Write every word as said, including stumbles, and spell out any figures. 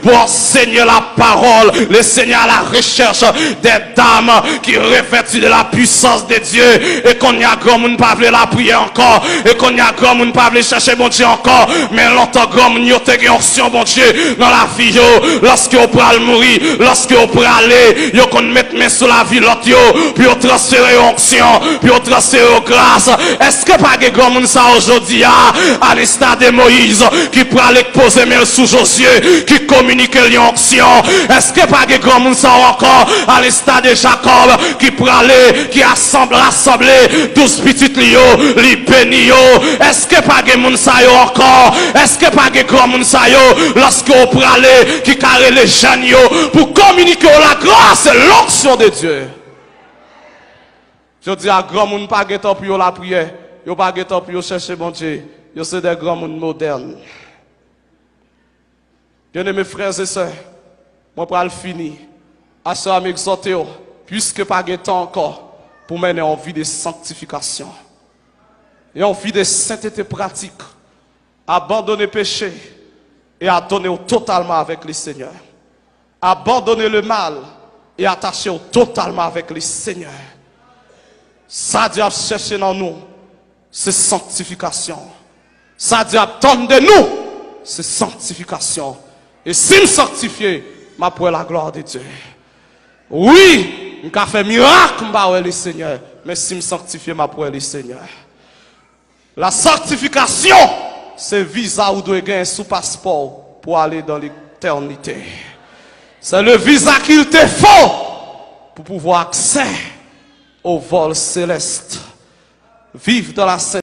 Bon Seigneur, la parole, le Seigneur à la recherche des dames qui revêtues de la puissance de Dieu. E kounye a, granmoun pa vle lapriyè ankò. E kounye a, granmoun pa vle chèche Bondye ankò. Men lontan, granmoun yo te gen onksyon Bondye nan lavi yo. Lòske yo pral mouri, lòske yo prale, yo konn met men sou lavi lòt yo, pou yo transfere yo onksyon, pou yo transfere yo gras. Èske pa gen granmoun sa yo jodi a, à l'instar de Moïse, ki prale, k poze men l sou Jozye, ki kominike l yon onksyon? Èske pa gen granmoun sa yo ankò, à l'instar de Jacob, ki prale, ki asanble, rasanble douz pitit li yo, li beni yo? Èske pa gen moun sa yo ankò? Èske pa gen granmoun sa yo, lòske w prale, ki ka rele jèn yo pou kominike yo la grâce et l'onction de Dieu? Jodi a, granmoun pa gen tan pou yo lapriyè, yo pa gen tan pou yo chèche Bondye, yo se de granmoun modèn. Byeneme frè e sè, mwen pral fini. Aswè a, m egzòte w, piske pa gen tan ankò, pou mennen yon vi de sanktifikasyon, yon vi de sentete pratik. Abandone peche e adone w totalman avèk le Senyè. Abandone le mal e atache w totalman avèk le Senyè. Sa Dye ap chèche nan nou, se sanktifikasyon. Sa Dye ap tann de nou, se sanktifikasyon. E si m sanktifye, m ap wè la glwa de Dye. Wi, m ka fè mirak, m pa wè le Senyè, men si m sanktifye, m ap wè le Senyè. La sanctification, se viza ou dwe gen sou paspò w pou ale dan letènite. C'est le visa qu'il te faut pour pouvoir accès au vol céleste. Vivre dans la sainteté.